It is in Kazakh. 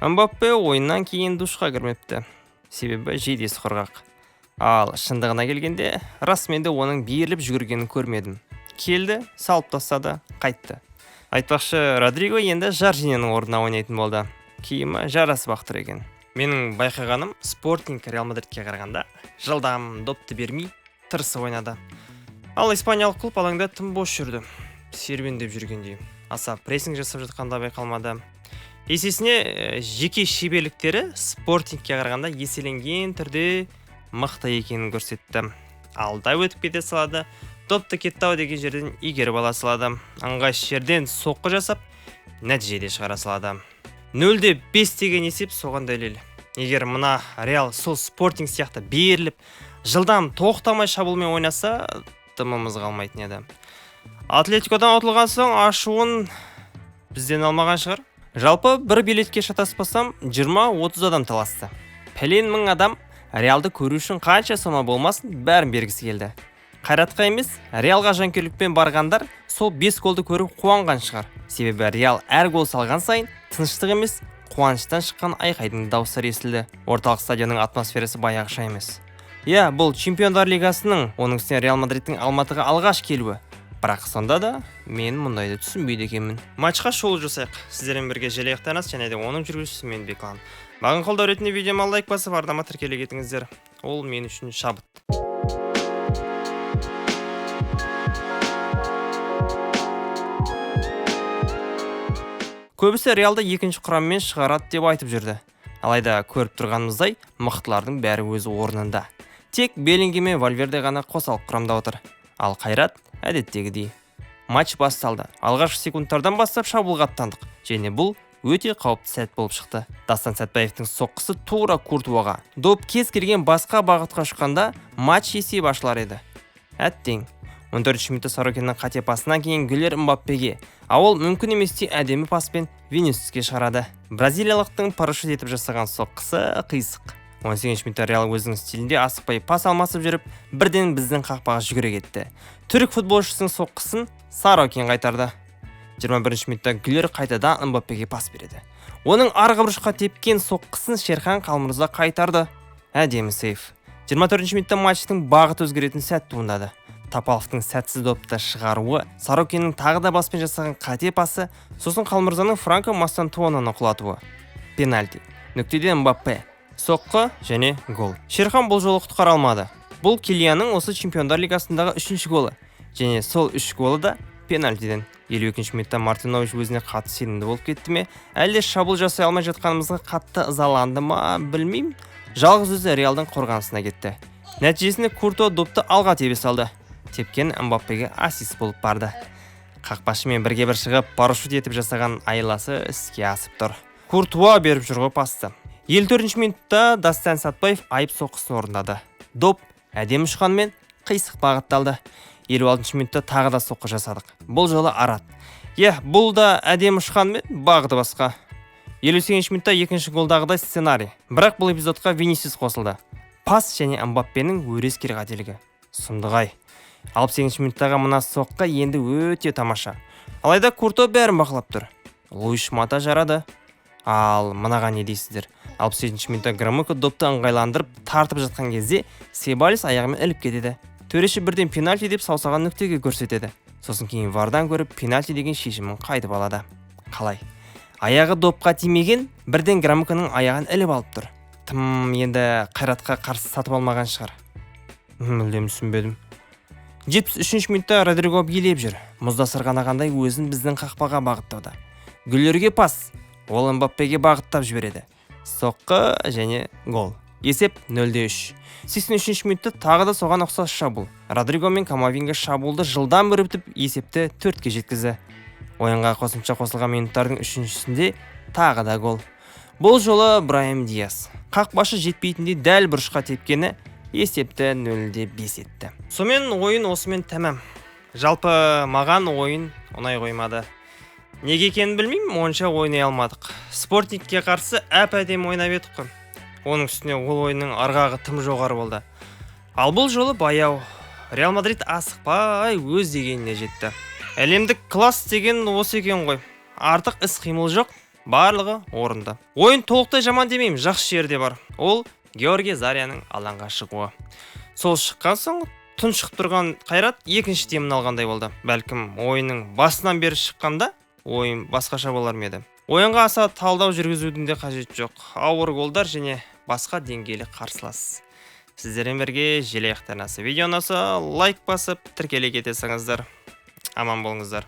Мбаппе ойыннан кейін душқа кірмепті. Себебі жейдесі құрғақ. Ал шындығына келгенде, расымен де оның беріліп жүгіргенін көрмедім. Келді, салып тастады, қайтты. Айтпақшы, Родриго енді Жоржиньоның орнына ойнайтын болды. Киімі жарасып ақ тұр екен. Менің байқағаным, Спортинг Реал Мадридке қарағанда жылдам, допты бермей, тырысып ойнады. Ал испаниялық клуб алаңда тым бос жүрді. Серуендеп жүргендей. Аса прессинг жасап жатқанда байқалмады. Есесіне жеке шеберліктері Спортингке қарағанда еселенген түрде мықты екенін көрсетті. Алда өтіп кете салады, допты кетті-ау деген жерден игеріп ала салады. Ыңғайсыз жерден соққы жасап, нәтиже де шығара салады. 0-5 деген есеп соған дәлел. Егер мына Реал сол Спортинг сияқты беріліп, жылдам тоқтамай шабуылмен ойнаса, дымымыз қалмайтын еді. Атлетикодан ұтылған соң ашуын бізден алмаған шығар. Жалпы бір билетке шатаспасам, 20-30 адам таласты. Пәлен мың адам Реалды көру үшін қанша сома болмасын, бәрін бергісі келді. Қайратқа емес, Реалға жанкүйерлікпен барғандар сол 5 голды көріп қуанған шығар. Себебі Реал әр гол салған сайын тыныштық емес, қуаныштан шыққан айқайдың дауыстары естілді. Орталық стадионның атмосферасы баяғыша емес. Иә, бұл Чемпиондар лигасының, оның үстіне Реал Мадридтің Алматыға алғаш келуі. Бірақ сонда да мен мұндайды түсінбейді екенмін. Матчқа шолу жасайық. Сіздермен бірге Желаяқ Танас және де оның жүргізушісі мен Беклан. Маған қолдау ретінде видеома лайк басып, арнама тіркеле кетіңіздер. Ол мен үшін шабыт. Көбісі Реалды екінші құраммен шығарады деп айтып жүрді. Алайда көріп тұрғанымыздай, мықтылардың бәрі өз орнында. Тек Беллингем мен Вальверде ғана қосалқы құрамда отыр. Ал Қайрат әдеттегідей. Матч басталды. Алғашқы секундтардан бастап шабуылға аттандық. Және бұл өте қауіпті сәт болып шықты. Дастан Сәтбаевтың соққысы тура Куртуаға. Доп кез келген басқа бағытқа ұшқанда матч есебі ашылар еді. Әттең. 14-ші минутта Сорокиннің қате пасынан кейін Гүлер Мбаппеге, а ол мүмкін еместей әдемі паспен Винисиуске шығарады. Бразилиялықтың парашют етіп жасаған соққысы қисық. 18-ші минутта Реал өзінің стилінде асықпай пас алмасып жүріп, бірден біздің қақпаға жүгіре кетті. Түрік футболшысының соққысын Сорокин қайтарды. 21-ші минутта Гүлер қайтадан Мбаппеге пас береді. Оның арғы бұрышқа тепкен соққысын Шерхан Қалмырза қайтарды. Әдемі сейф. 24-ші минутта матчтың бағыты өзгеретін сәт туындады. Тапаловтың сәтсіз допты шығаруы, Сорокиннің тағы да баспен жасаған қате пасы, сосын Қалмырзаның Франко Мастантуононы құлатуы. Пенальти. Нүктеден Мбаппе. Соққы және гол. Шерхан бұл жолы құтқара алмады. Бұл Килианның осы Чемпиондар лигасындағы 3-ші голы. Және сол 3 голы да пенальтиден. 52-ші минутта Мартинович өзіне қатты сенімді болып кетті ме, әлде шабуыл жасай алмай жатқанымызға қатты ызаланды ма, білмеймін. Жалғыз өзі Реалдың қорғанысына кетті. Нәтижесінде Куртуа допты алға тебе салды. Тепкен Мбаппеге ассист болып барды. Қақпашымен бірге бір шығып, парашют етіп жасаған айласы іске асып тұр. Куртуа беріп жүр ғой пасты. 54-ші минутта Дастан Сәтбаев айып соққысын орындады. Доп әдемі ұшқанмен қисық бағытталды. 56-шы минутта тағы да соққы жасадық. Бұл жолы Арат. Иә, бұл да әдемі ұшқанмен бағыты басқа. 58-ші минутта екінші голдағыдай сценарий. Бірақ бұл эпизодқа Винисиус қосылды. Пас және Мбаппенің өрескел қателігі. Сұмдық-ай. 68-ші минуттағы мына соққы енді өте тамаша. Алайда Куртуа бәрін бақылап тұр. Луиш Мата жарады. Ал мынаға не дейсіздер? 67-ші минутта Громыко допты ыңғайландырып тартып жатқан кезде Себалис аяғымен іліп кетеді. Төреші бірден пенальти деп саусағын нүктеге көрсетеді. Сосын кейін вардан көріп пенальти деген шешімін қайтып алады. Қалай? Аяғы допқа тимеген, бірден Громыконың аяғын іліп алып тұр. Тым енді Қайратқа қарсы сатып алмаған шығар. Мүлдем түсінбедім. 73-ші минутта Родриго билеп жүр. Мұзда сырғанағандай өзін біздің қақпаға бағыттауда. Гүлерге пас, ол Мбаппеге бағыттап жібереді. Соққы және гол. Есеп 0-3. 83-ші минутта тағы да соған ұқсас шабуыл. Родриго мен Камавинга шабуылды жылдам өрбітіп, есепті 4-ке жеткізді. Ойынға қосымша қосылған минуттардың 3-шісінде тағы да гол. Бұл жолы Брайым Диас. Қақпашы жетпейтіндей дәл бұрышқа тепкені есепті 0-5 етті. Сонымен ойын осымен тәмам. Жалпы маған ойын ұнай қоймады. Неге екенін білмеймін, онша ойнай алмадық. Спортингке қарсы әп-әдемі ойнап едік қой. Оның үстіне ол ойынның ырғағы тым жоғары болды. Ал бұл жолы баяу. Реал Мадрид асықпай өз дегеніне жетті. Әлемдік класс деген осы екен ғой. Артық іс қимыл жоқ, Барлығы орынды. Ойын толықтай жаман демеймін, жақсы жері де бар. Ол Георгий Заряның алаңға шығуы. Сол шыққан соң тұншығып тұрған Қайрат екінші демін алғандай болды. Бәлкім, ойынның басынан бері шыққанда ойын басқаша болар ма еді. Ойынға аса талдау жүргізудің де қажеті жоқ. Ауыр голдар және басқа деңгейлі қарсылас. Сіздермен бірге Желаяқ арнасы. Видео ұнаса, лайк басып, тіркеле кетесіңіздер. Аман болыңыздар.